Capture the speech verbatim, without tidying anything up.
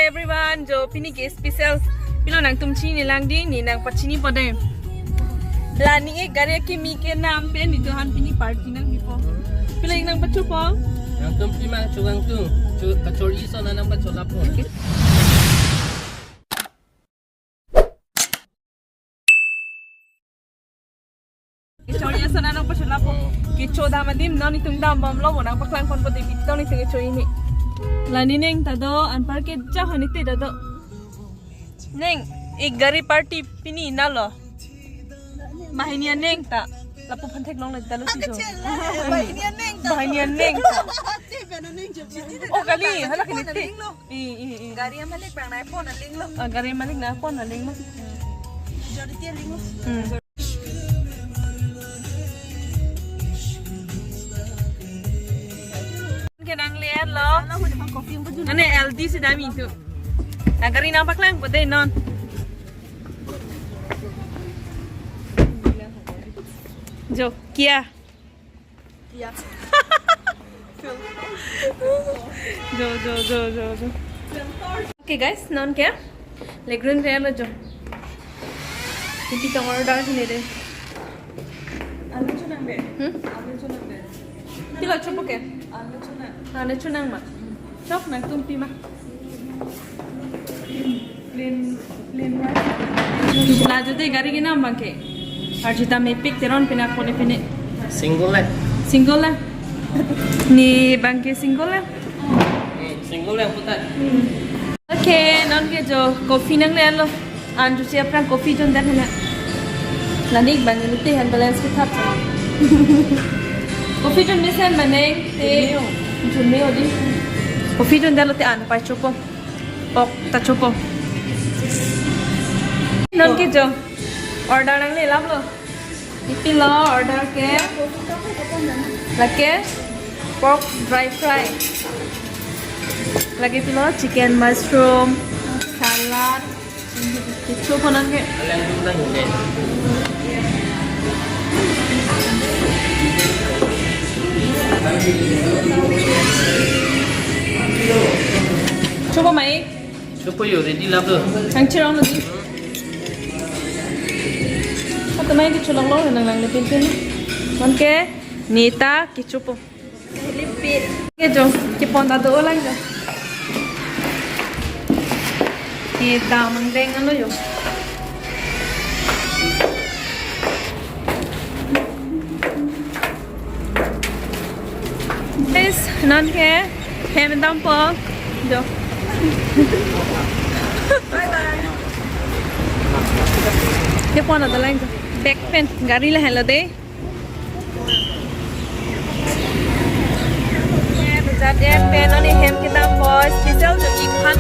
Everyone, jo pini ke special. Pilo nangtum chini lang di, ne nangpachinipo dei. La ne gari kimi kenam pen netum aphan pini party nangpipo. Pilo nangpachopo. Nangtum pima chugang tu, chu kachor iso na nangpacholapo. Kachor iso na nangpacholapo. Kecho dam adim non netum dambomlo, mo nangpaklangponpo dei, netum netum kecho ini. La ne neng ta do, anpar ke jahon ite ta do. Neng, e gari party pini nalo. Banghini aneng ta. Lapu aphan theklongle ta lo ti jo. Banghini aneng ta. Banghini aneng ta. Oh, kali, hala kini te. I, i, i. Gari malik bang nangpon aling lo. Ah, gari malik nangpon aling lo. Majority aling lo. Hmm. Ke nangle-etlo. Ane L D si dam itu. Ah, gari nangpaklangpo dei non. Jo, Kia. Kia. Jo, jo, jo, jo, jo. Okay guys, non ke? Legrand Real jo. Ipi tong order sini dei. Anu chonang be. Hmm? Anu chonang be. Pilo chopo ke? Anu chonang. Anu chonang ma. Chok nangtum pima. Plain, plain rice. La jo dei gari kenam abang ke. Arjuta mepik Teron pina kone pine. Single lang. Single lang. Ne abang ke single lang. Hmm, single lang putar. Okay, non ke jo coffee nangle-etlo. Anju si aphrang coffee jon dan hena. La ne abang ne te hand balance ke thap. Coffee jon mesen maneng te. Jon me odi. Coffee jon dan lote an pachopo. Pork ta chopo. Non ke jo. Order nangle-etlo. Ipilo order ke. Lake pork dry fry. Lake pilo chicken mushroom, salad. Kechopo non ke. Chopo mai. Chopo yo, ready lap lo. Nangcherong lo di. Atamai kecholonglo, nang nanglepin pin. Non ke, ne ta kechopo. Lipit. Ke jo, kepon ta do lang jo. Ke damang deng ano jo. Guys, non ke hem dampo. Jo. Bye bye. Kepon ta lang jo. Back pen gari la helo dei. Jat en pen non hem kedampo special jo iphan.